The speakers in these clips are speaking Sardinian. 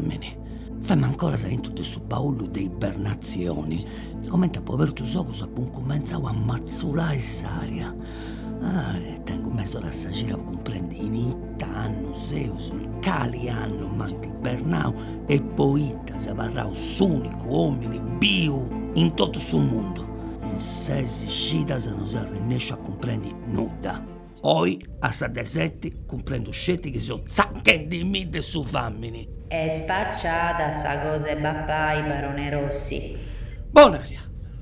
fàmini. Femu ancoras aintru de su baullu de ibernatzioni e comenti apu abertu is ogus apu incumentzau a matzulai s'aria. Ah, tengu mes'ora a sa cida po cumprendi in ita annu seus, in cali annu m'ant ibernau e poita seu abarrau s'unicu omini biu in totu su mundu. In ses cidas no seu arrennesciu a cumprendi nudda. Oi, a sa de seti, cumprendu sceti chi seu tzachendimì de su fàmini. Est spaciada sa cosa 'e papai, Barone Rossi. Bonaria!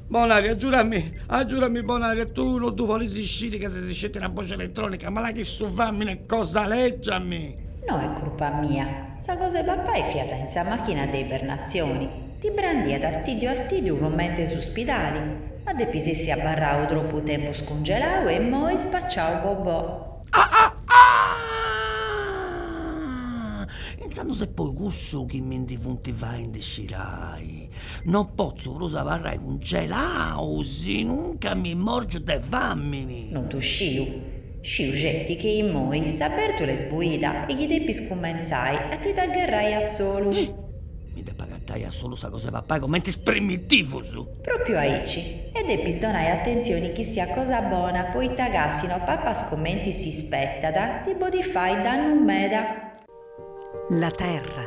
Bonaria, giurami, agiurami Bonaria, tui no ddu podis sciri ca ses sceti una boxi eletronica, ma là chi su fàmini est cosa lègia mi! No est curpa mia, sa cosa 'e papai fiat in sa machina de ibernatzioni, ti brandiat a stìddiu a stìddiu comente su spidali, ma depis essi abarrau tropu tempus cungelau e immoi spaciau bobbò. Ah ah ah! Intzandus est po cussu chi mi ndi funt faendi scirai. No potzu prus abarrai cungelau sinunca mi morgiu de fàmini. No ddu sciu. Sciu sceti chi immoi sa bèrtula est sbuida e chi depis cumentzai a ti dda gherrai a solu. Mi depu agatai a solu sa cosa 'e papai comenti is primitivus! Pròpiu aici. E depis donai atentzioni chi siat cosa bona poita ca si no papas comenti si spetat ti podit fai dannu meda. La terra,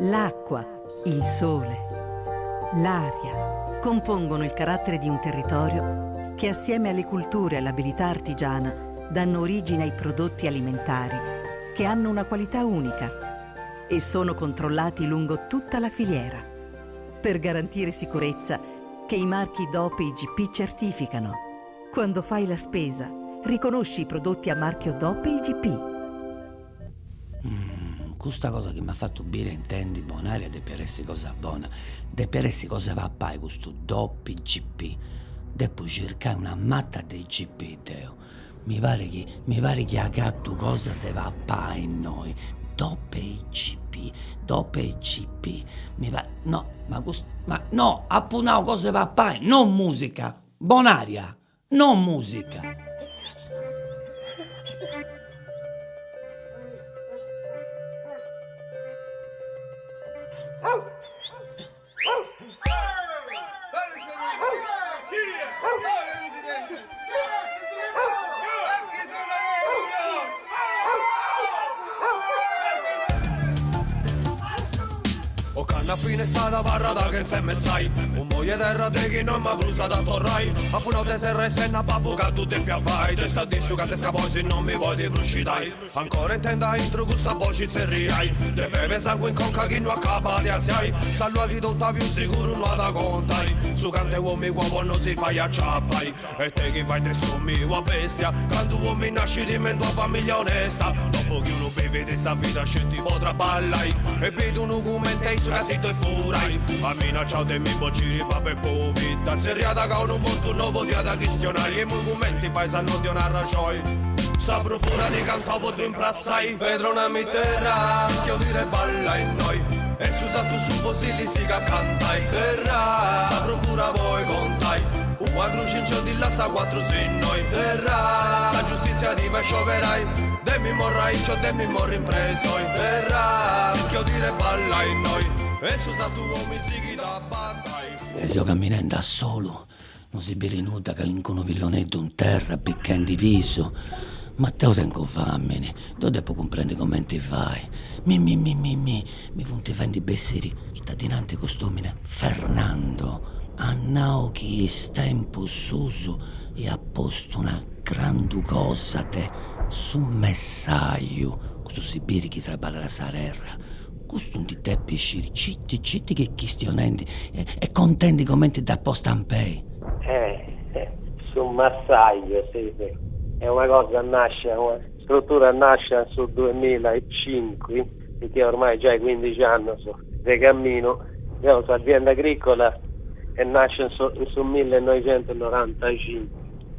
l'acqua, il sole, l'aria compongono il carattere di un territorio che assieme alle culture e all'abilità artigiana danno origine ai prodotti alimentari che hanno una qualità unica e sono controllati lungo tutta la filiera per garantire sicurezza che i marchi DOP e IGP certificano. Quando fai la spesa, riconosci i prodotti a marchio DOP e IGP. Custa cosa chi m'at fatu biri e intendi Bonaria depiat essi cosa bona, depiat essi cosa 'e papai custu DOP IGP, depu circai una mata de IGP deu Mi parit chi mi parit chi agatu cosa de papai innoi, DOP e IGP, DOP e IGP, mi parit, no, ma custu, ma no, apu nau cosa 'e papai, non musica, Bonaria, non musica. Ocannu a fine istadi abarrat chentza 'e messai U' moju 'e terra de chi no ma prus at a torrai Apu nau de serrai s'enna a babbu ca ddu depia fai De sa dì su cant'e scaboi si no mi podit prus scidai Ancora intendu aintru cussa boxi tzerriai De febe sangu in conca chi no acabat de artziai Sa lua chi totu at biu siguru no at a contai Su cant'e uomi cuau po no si fai aciapai E te chi fai de su miu a bestia Candu uomi nascit in d'una familia onesta Dopu chi unu bivit sa vida sceti po traballai E bit unu cument'e issu ca si ddoi furai At minacciau de mi bociri babbu e pobidda Tzerriat ca unu mortu no podiat chistionai E immoi cumenti fais a no ddi 'onai arraxoni Sa brufura di cantau po ddu imprassai Pedronami terra, rischio di reballa innoi E in su satu su fosili siga a cantai Terra, sa brufura poi contai Ua gruxi nci 'odit lassa cuatru sinnoi Terra, sa giustizia ti fai scioberai De mi morri aici o de mi morri in presoi Terra, rischio di reballa innoi E in su satu omi sighit a batai. E seu camminendi a solu No si biri nudda, calincunu pilloneddu in terra pichendi pisu. Ma deu tengu famini, deu depu cumprendi cumenti fai. Mi mi mi mi mi mi funt fendi bessiri, ita ddi nant cust'omini, Fernando, at nau chi is tempus suus iat postu una grandu cosa de su messaju, custu si biri chi traballat a sa terra Custu ndi depit sciri citi citi chi est chistionendi e contendi comenti dd'at posta in pei. Eh, su massaju, sì, sì, è una cosa nascia, una struttura nascia in su duemilaecinqui, sicchè ormai giai quindixi annus de camminu, deu s'azienda agricola est nascia in su in su millenoixentunorantacincu,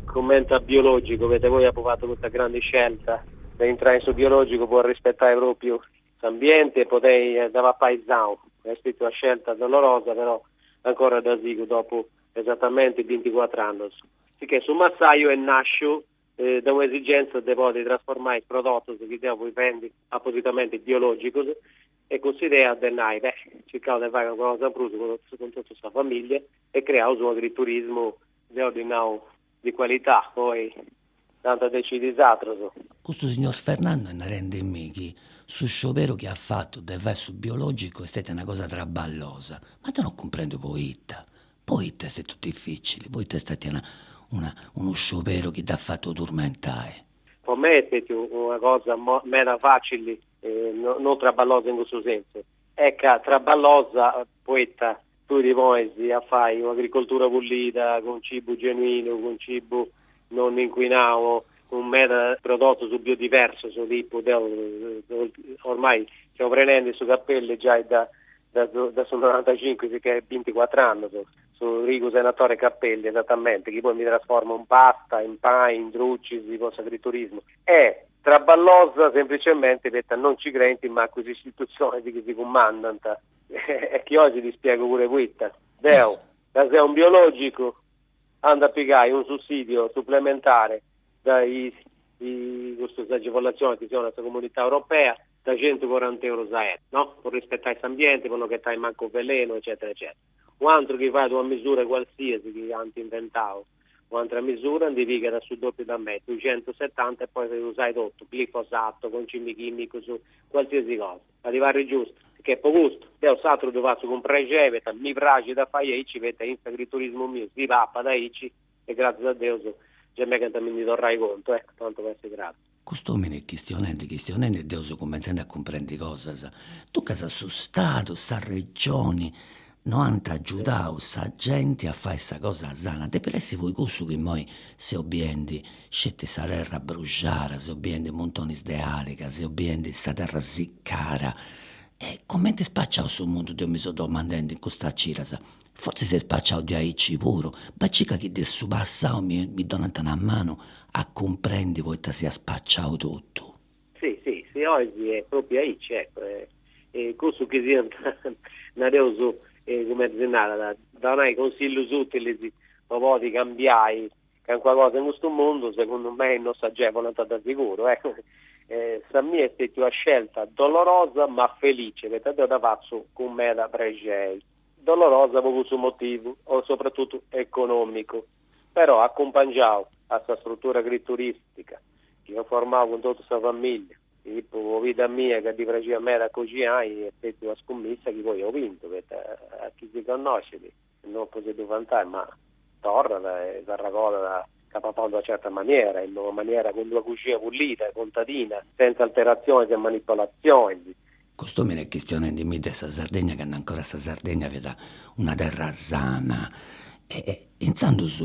cumenti a biologicu, poita poi apu fatu custa grandi scelta de intrai in su biologicu po arrispetai propriu s'ambienti e po tenni de papai sanu, est stetia una scelta dolorosa però ancora dda sigu dopu esatamenti binticuatr'annus. Sicchè su massaju est nasciu de un'esigenza de podi trasformai is prodotus chi deu fui fendi apositamenti biologicus e cun. s'idea de nai, beh, circaus de fai calincuna cosa in prus cun totu sa familia e creaus unu agriturismu, deu ddi nau, di qualità, poi dd'ant a decidi is atrus. Custu signor Fernando est narendimì chi su scioberu chi at fatu de fai su biologicu est stetia una cosa traballosa, ma deu no cumprendu poita, poita est stetiu dificili, poita est stetia una una unu scioberu chi dd'at fatu turmentai. Po mei est stetiu una cosa meda facili, non traballosa in cussu sensu, est ca traballosa poita Tui ti ponis a fai un'agricoltura pullida, cun cibu genuinu, cun cibu non incuinau, cun meda prodotus biodiversus, tipu deu ormai seu prenendi su capellu giai da da su norantacincu, sicchè est binticuatr'annus, su trigu senatore Cappelli esatamenti, chi poi mi trasformu in pasta, in pani, in drucis po s'agriturismu e traballosa semplicementi poita non ci creint mancu is istitutzionis chi si cumandant. E chi 'ois ti spiego pure poita. Deu, ca seu un biologicu, andu a pigai un sussidio supplementare da is custas agevolazioni chi si 'onat sa Comunità Europea da centucoranta euros a ettaro, no? Po rispettai s'ambienti, po no ghettai mancu velenu eccetera eccetera. U antru chi fait una misura qualsiasi chi ant inventau Un'antra misura ndi pigat su dòpiu da mei, duxentusetanta e poi usai totu, glifosato, concimi chìmicus, qualsiasi cosa. Ma ti parrit giustu? Sicchè po custu, deu s'atru ddu fatzu cun prexeri, poita mi praxit a fai aici, poita in s'agriturismu miu si papat aici e gràtzias a Deus gei megant a mi ndi torrai contu, eccu, tantu po essi craru. Cust'omini est chistionendi chistionendi e deu seu cumentzendi a cumprendi cosas. Duncas su Stadu, sa Regioni, no ant agiudau sa genti a fai sa cosa sana. Depit essi poi cussu chi immoi seu biendi sceti sa terra abruxara, seu biendi muntonis de aliga, seu biendi sa terra siccara. E cumenti est spaciau su mundu deu mi seu domandendi in custas cidas. Fortzis est spaciau diaici puru, ma circa chi de su passau mi mi donant una manu a cumprendi poita siat spaciau totu. Si, si, si ois est propriu aici, ecco, e cussu chi siant, nareus, cumenti si narat, donai consillus utilis po podi cambiai Calincuna cosa in custu mundu, segundu mei, no s'agevolant de siguru, ecco. Sa mia est stetia una scelta dolorosa ma felice, poita deu dda fatzu cun meda prexei. Dolorosa po cussu motivu, o sopratutu economicu, però acumpangiau a sa struttura agrituristica chi eus formau cun totu sa familia, tipu pobidda mia ca ddi praxiat meda a coxinai, est stetia una scummissa chi poi eus bintu, poita a chi si connoscit Non po si ddu vantai, ma torrat e s'arragodat ca papau in una certa maniera, in una maniera cun d'una cuxina pullida, contadina, senza alteratzionis e manipolatzionis. Cust'omini est chistionendimì de sa Sardegna candu ancora sa Sardegna fiat una terra sana e intzandus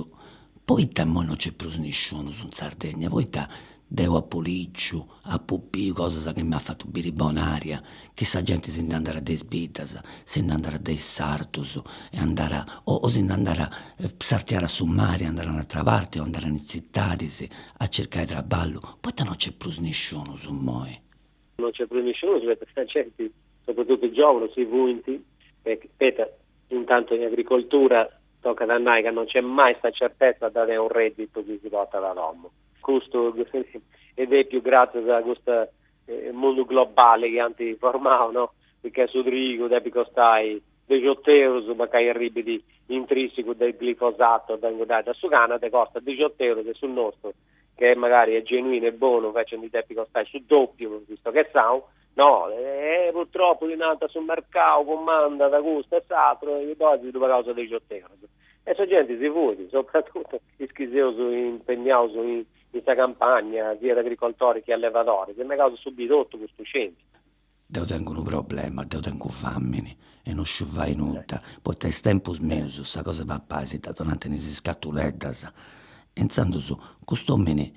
poita immoi non nc'est prus nisciunus in Sardegna, poita Deu apu lìgiu, apu biu cosas chi m'at fatu biri bon'aria, chi sa genti si nd'andat de is biddas, si nd'andat de is sartus e andat o o si nd'andat a sartiare a su mari, andat a un'atra parti o andat in is tzitadis a circai traballu, poita no nc'est prus nisciunus immoi? Non nc'est prus nisciunus poita sa genti, sopratutu is giovunus, si fuint, poita intantu in agricoltura tocat a nai ca non nc'est mai sa certesa de tenni un redditu chi si portat a domu. Custu est dèpiu gràtzias a custu mundu globali chi ant formau, no? Perché su trigu depit costai dexiotu eurus, mancai arribit intrìssicu de glifosato de inguddai da su Canada, costat dexiotu eurus e su nostru, che magari est genuinu e bonu, invece ndi depit costai su dòpiu, visto che est sanu, no, e purtroppo ti nant su mercau cumandat custu e s'atru e ddoi si ddu pagaus a dexiotu eurus. E sa genti si fuit, sopratutu is chi seus impegnaus in sa campagna, siat agricoltoris chi allevadoris, e megaus a subiri totu custu scempiu. Deu tengu unu problema, deu tengu fàmini e no sciu fai nudda, poita is tempus meus sa cosa 'e papai si dda donant in is scatuleddas e intzandus cust'omini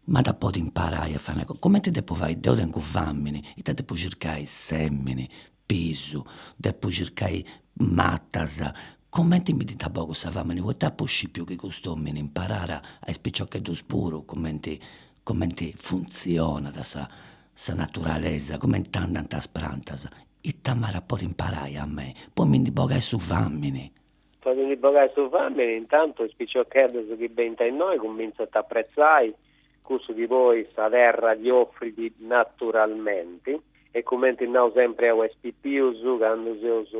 m'at a podi imparai a fai una cosa, cumenti depu fai, deu tengu fàmini, ita depu circai, sèmini, pisu, depu circai matas, cumenti mi ndi dda bogu sa fàmini, poita apu scipiu chi cust'omini imparat a is piciocheddus puru cumenti cumenti funtzionat sa sa naturalesa, cumenti andant is prantas, ita m'at a podi imparai a mei po mi ndi bogai su fàmini. Po ti ndi bogai su fàmini, intantu is piciocheddus chi benint a innoi cumintzant a apretzai cussu chi poi sa terra ti ofrit naturalmenti. E cumenti nau sempri a is pipius candu seus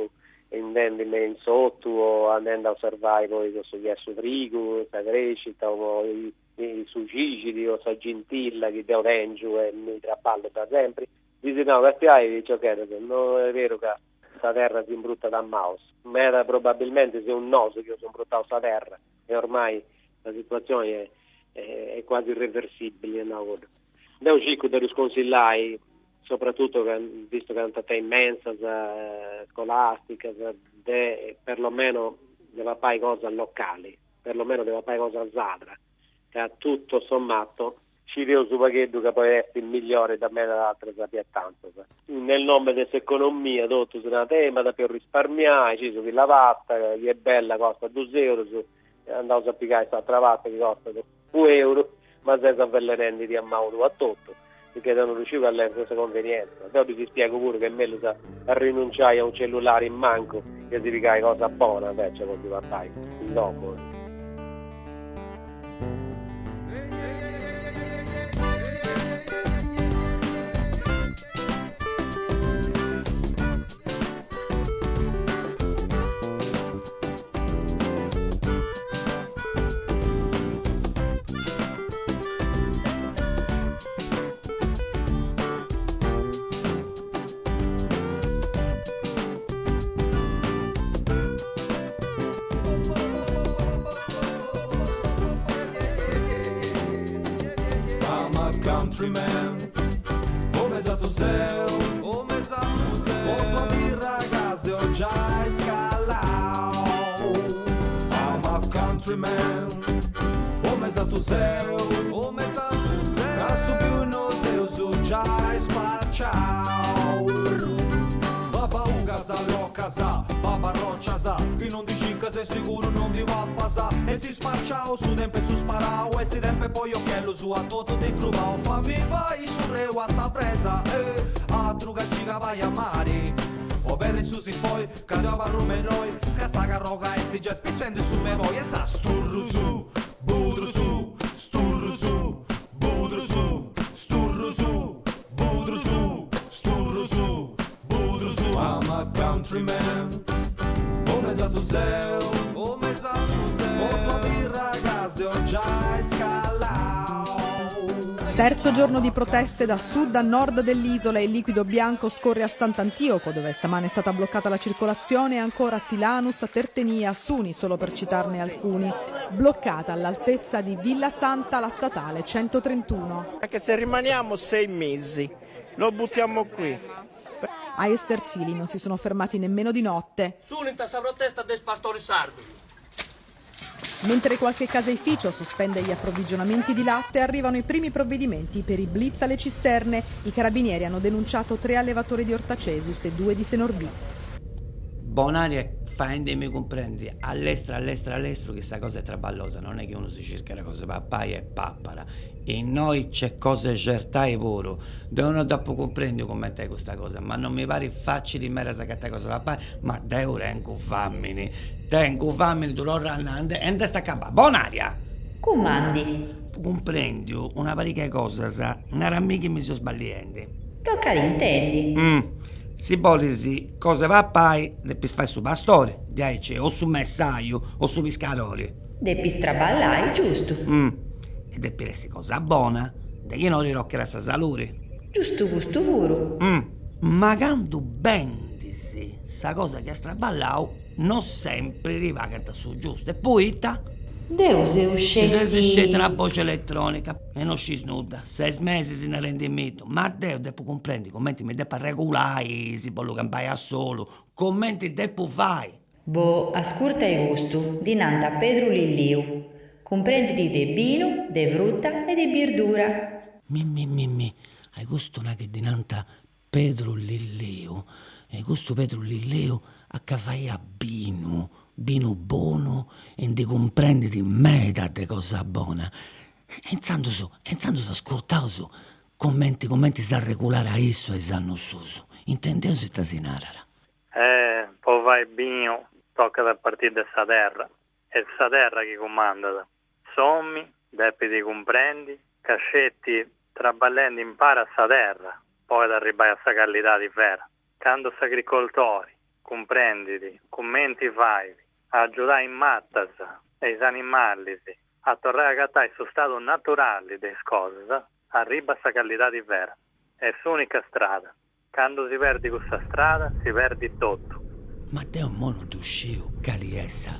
andendi me in s'ortu o andendi a osservai poi cussu chi est su trigu, sa crescita o su cixiri o sa gintilla chi deu tengiu e mi traballu da sempri, ddis nau, castiai piciocheddas, no est beru ca sa terra si imbrutat a maus, meda probabilmenti seus nosu chi eus imbrutau sa terra e ormai sa situazioni est quasi irreversibili, nau cuddu. Deu circu de ddus consillai soprattutto visto ca ant a tenni mensas scolasticas, de perlomeno de papai cosa locali, perlomeno de papai cosa sadra, ca tutto sommato scideus u' pagheddu ca podit essi migliore de medas atras pietanzas. Nel nome de s'economia totus nant, eh ma depeus risparmiai, ci su chi la pasta chi est bella costat dus eurus, andaus a pigai s'atra pasta chi costat u' euru, ma ses avvelenendi a mau tuu a totu, perché deu non ddu sciu cali est sa convenienza. Deu ddis spiegu puru ca est mellus a rinunciai a un cellulari in mancu chi a si pigai cosa bona invece po si papai in domu. I'm a countryman, come esatto seu, come esatto seu, po birra ca seu giai scallau. I'm a countryman, come esatto seu, come esatto seu, ca su più no dd'eus giai spaciau. Papaugas, locas, paparrocias, chi non ndi circas e siguru non ndi papas, est spaciau su tempu 'e su sparau, est tempu 'e poi occhiellus a totu de incrubau, fammi fai su reu a sa presa, eh, atru ca ci cabai a mari, oberri su sinfoi, ca deu abarru me innoi, ca sa carroga est giai spitzendi su memoi, e za sturrusu, budrusu, sturrusu, budrusu, sturrusu, budrusu, sturrusu, budrusu. I'm a countryman, come esatto seu, come esatto seu, po tua birra ca seu giai scallau. Terzo giorno di proteste da sud a nord dell'isola e il liquido bianco scorre a Sant'Antioco, dove stamane è stata bloccata la circolazione, e ancora a Silanus, a Tertenia, a Suni, solo per citarne alcuni. Bloccata all'altezza di Villa Santa la statale 131. Anche se rimaniamo 6 mesi, lo buttiamo qui. A Esterzili non si sono fermati nemmeno di notte. S'unint a sa protesta de is pastoris sardus. Mentre qualche caseificio sospende gli approvvigionamenti di latte, arrivano i primi provvedimenti per i blitz alle cisterne. I carabinieri hanno denunciato 3 allevatori di Ortacesus e 2 di Senorbì. Bonaria faendemi cumprendi a lestru a lestru a lestru chi sa cosa est traballosa, non est chi unu si circat cosa 'e papai e papat, innoi c'est cosa 'e certai puru, deu no dd'apu cumprendiu cumenti est custa cosa, ma non mi parit facili meda s'agatai cosa 'e papai, ma deu tengu famini, tengu famini ddu torru a nai e nd'est acabada, Bonaria! Cumandi. Apu cumprendiu una pariga 'e cosas, naramì chi mi seu sballiendi. Tocat intendi. Si bolis cosa 'e papai depis fai su pastori, diaici, o su messaju o su piscadori. Depis traballai, giustu. E depit essi cosa bona, de chi no ti tocat sa saludi. Giustu custu puru. Ma candu bendis sa cosa chi as traballau no sempri ti pagant su giustu. E poita? Deu seu sceti. Ses sceti una boxi eletronica e no scis nudda. Ses mesis narendimiddu, ma deu depu cumprendi cumenti mi depu arregulai si bollu campai a solu, cumenti depu fai. Boh, ascurta e custu, ddi nant Pedru Lilliu. Cumprendit de binu, de fruta e de birdura. Mi mi mi mi, ai custu nat chi ddi nant Pedru Lilliu, e custu Pedru Lilliu a ca faiat binu, binu bonu e ndi cumprendit meda de cosa bona. E intzandus, e intzandus ascurtaus cumenti cumenti s'arregulat issu a is annus suus. Intendeus ita si narat. Eh, po fai binu tocat a partiri de sa terra, est sa terra chi cumandat. S'omi depit cumprendi ca sceti traballendi impari a sa terra. Poit arribai a sa callidadi vera. Candu s'agricoltori cumprendit cumenti fait a agiudai is matas e is animalis a torrai a agatai su stadu naturali de is cosas, arribat sa callidadi vera. Est s'unica strada. Candu si perdit cussa strada, si perdit totu. Ma deu immoi no ddu sciu cali est sa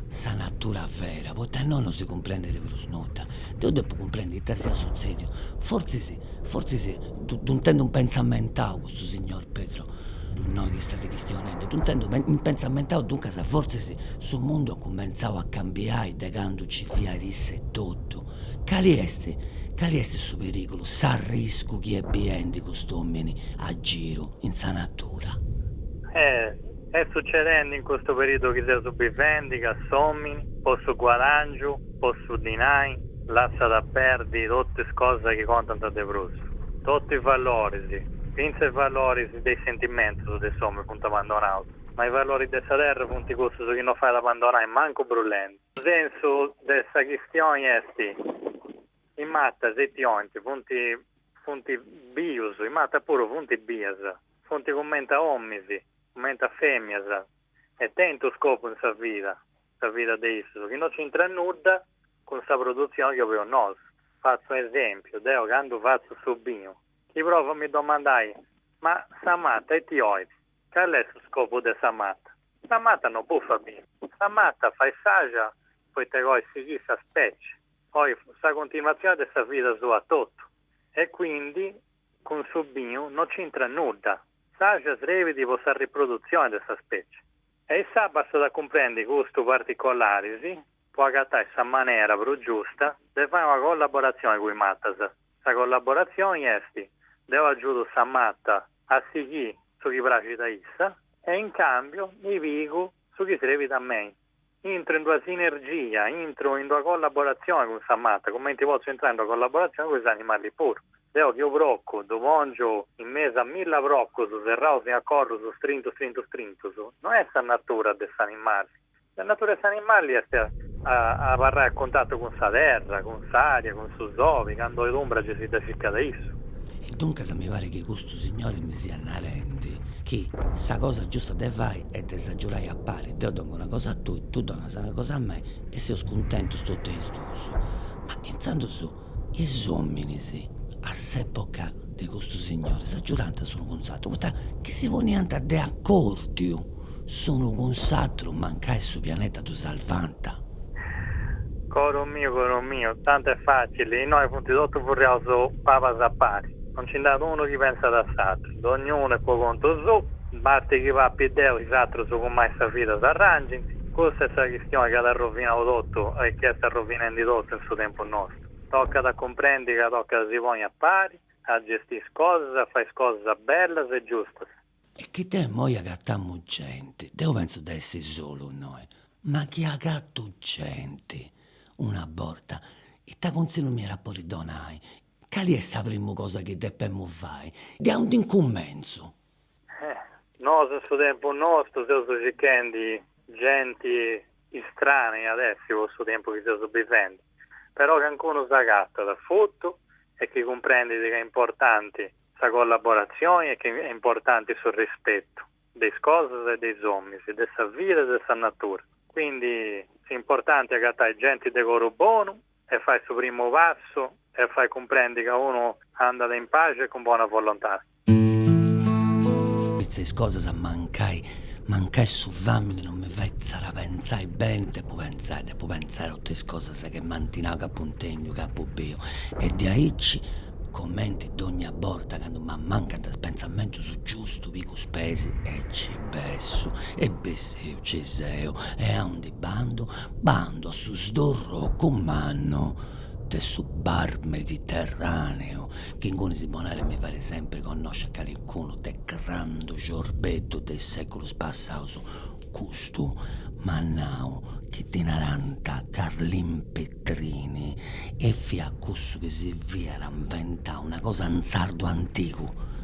sa natura vera, poita innoi no si cumprendit prus nudda. Deu depu cumprendi ita siat sutzediu. Fortzis, fortzis ddu intendu impensamentau custu signor Pedro innoi chi istat chistionendi, ddu intendu impensamentau duncas fortzis su mundu at cumentzau a cambiai de candu nci fiat isse etotu. Cali est, cali est su perigulu, s'arriscu chi est biendi cust'omini a giru in sa natura? Eh, est succedendi in custu periodu chi seus bivendi ca s'omini, po su guadangiu, po su dinai, lassat a perdi totu is cosas chi contant de prus. Totu is valoris, fintzas is valoris de is sentimentus de s'omini funt abandonaus, ma is valoris de sa terra funt cussus chi no fait abandonai mancu brullendi. Su sensu de sa chistioni est, is matas ita 'olint, funt funt bius, is matas puru funt bias, funt cumenti a omis, cumenti a femias, e tenint unu scopu in sa vida, sa vida de issus, chi no c'intrat nudda cun sa produtzioni chi 'obeus nosu. Fatzu un'esempiu, deu candu fatzu su binu, chi provu a mi domandai, ma sa mata ita 'olit? Cali est su scopu de sa mata? Sa mata no bufat binu. Sa mata fait s'axa poita 'olit sighiri sa specie, 'olit sa continuatzioni de sa vida sua totu e quindi cun su binu no c'intrat nudda. S'axa srebit po sa riprodutzioni de sa specie. E issa bastat a cumprendi custu particolaris po agatai sa manera prus giusta de fai una collaboratzioni cun is matas. Sa collaboratzioni est, deu agiudu sa mata a sighì su chi praxit a issa e in càmbiu mi pigu su chi srebit a mei. Intru in d'una sinergia, intru in d'una collaboratzioni cun sa mata, cumenti potzu intrai in d'una collaboratzioni cun is animalis puru. Deu chi unu procu ddu pòngiu in mesu a milla procus serraus in acorrus strintus strintus strintus, no est sa natura de s'animali. Sa natura de s'animali est a abarrai a cuntatu cun sa terra, cun s'aria, cun su sobi, candu est umbra gei si dda circat issu. E duncas mi parit chi custu signori mi siat narendi chi sa cosa giusta de fai est de s'agiurai a pari, deu dongu una cosa a tui, tui donas una cosa a mei e seus cuntentus totu e is duus. Ma intzandus is ominis a s'epoca de custu signori s'agiurant s'unu cun s'atru, poita chi si poniant de acordiu s'unu cun s'atru mancai su pianeta ddu salvant. Coru miu, coru miu, tantu est facili, innoi funt totu furriaus pabas a pari, non nci nd'at unu chi pensat a s'atru, dognunu est po contu suu, basti chi papi deu is atrus cumai sa vida s'arrangint, custa est sa chistioni chi at arrovinau totu e chi est arrovinendi totu in su tempus nostru. Tocat a cumprendi ca tocat a si ponni a pari, a gestì is cosas, a fai is cosas bellas e giustas. E chi deu immoi agatamu genti, deu pentzu de essi solu innoi, ma chi agatu genti una borta, ita consillu mi iat a podi donai? Cali est sa primu cosa chi depemu fai? De aundi incumentzu? Nosu in su tempus nostu seus circhendi genti istrana iat essi po su tempus chi seus bivendi, però cancunu s'agatat futu e chi cumprendit ca est importanti sa collaboratzioni e chi est importanti su rispetu de is cosas e de is ominis, de sa vida e de sa natura. Quindi s'importanti est agatai genti de coru bonu e fai su primu passu e fai cumprendi ca unu andat in paxi e cun bona volontadi. Is cosas mancai mancai su famini non mi fetzat pentzai beni depu pentzai depu pentzai a totu is cosas chi m'ant nau chi apu intendiu chi apu biu e diaici Comenti dogna borta candu m'ammancant is pentzamentus giustu pigu is peis e ci bessu e bessiu ci seu e aundi bandu bandu a su sdorrocu mannu de su bar mediterraneu chi inguni si bonari mi fait sempri connosci a calincunu de grandu ciorbeddu de is seculus passaus Custu m'at nau chi ddi narant Carlin Petrini e fiat cussu chi si fiat inventau una cosa in sardu antigu.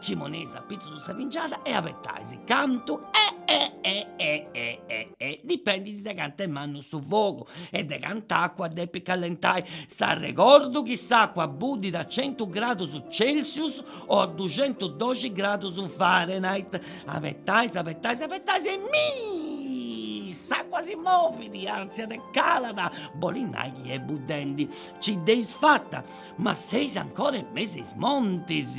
Ci poneis apitzus de sa pingiada e abetais cantu e e e e e e e dipendit de cantu est mannu su fogu e de canta acua depit callentai. S'arregordu chi s'acua buddit a centu gradus Celsius o a duxentudoxi gradus Fahrenheit. Abetais, abetais, abetais e mii! S'acua si movit, artziat e calat, bolit nai chi est buddendi. Ci dd'eis fata, ma seis ancora in mesu 'e is montis!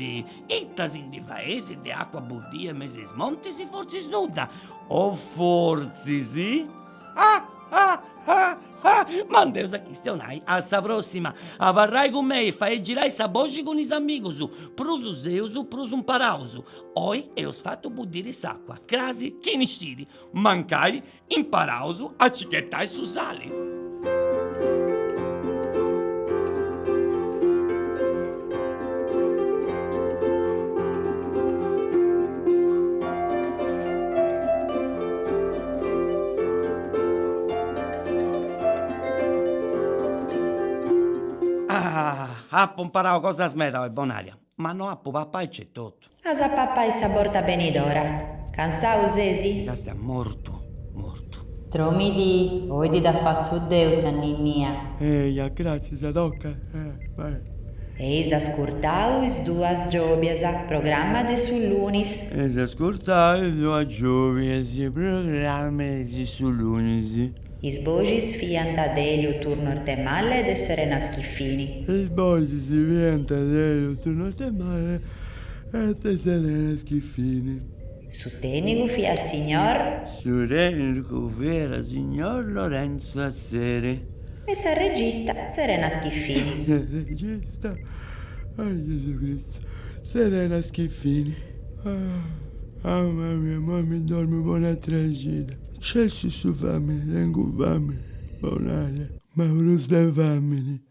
Ita si ndi faeis de acua buddia in mesu 'e is montis? Fortzis nudda! O fortzis? Ah! Ah! Ah! Ah! Ma nd'eus a chistionai a sa prossima! Abarrai cun mei e faei girai sa boxi cun is amigus! Prus seus, prus imparaus! Oi eus fatu buddiri s'acua, crasi, chini scit, mancai imparaus a ci ghetai su sali! Apu imparau cosas meda oi Bonaria, ma no apu papau aici totu. As a papai sa borta benidora. Cansau sesi? Castia, mortu, mortu. Dromidì, oi ti dda fatzu deu sa ninnia. Eja, gràtzias, toca, vai. Eis ascurtau is duas giobias, programma de su lunis. Eis ascurtau is duas giobias, programma de su lunis. Is boxis fiant de Elio Turnu Arthemalle e de Serena Schiffini. Is boxis fiant de Elio Turnu Arthemalle e de Serena Schiffini. Su tènnigu fiat signor. Su tènnigu fiat signor Lorenzo Atzeri. E sa regista Serena Schiffini. Sa regista, ah Gesù Cristu, Serena Schiffini. Ah mamma mia, moi mi dormu po un'atera cida. Cessu su famini, tengu famini, bonaria, ma prus de famini.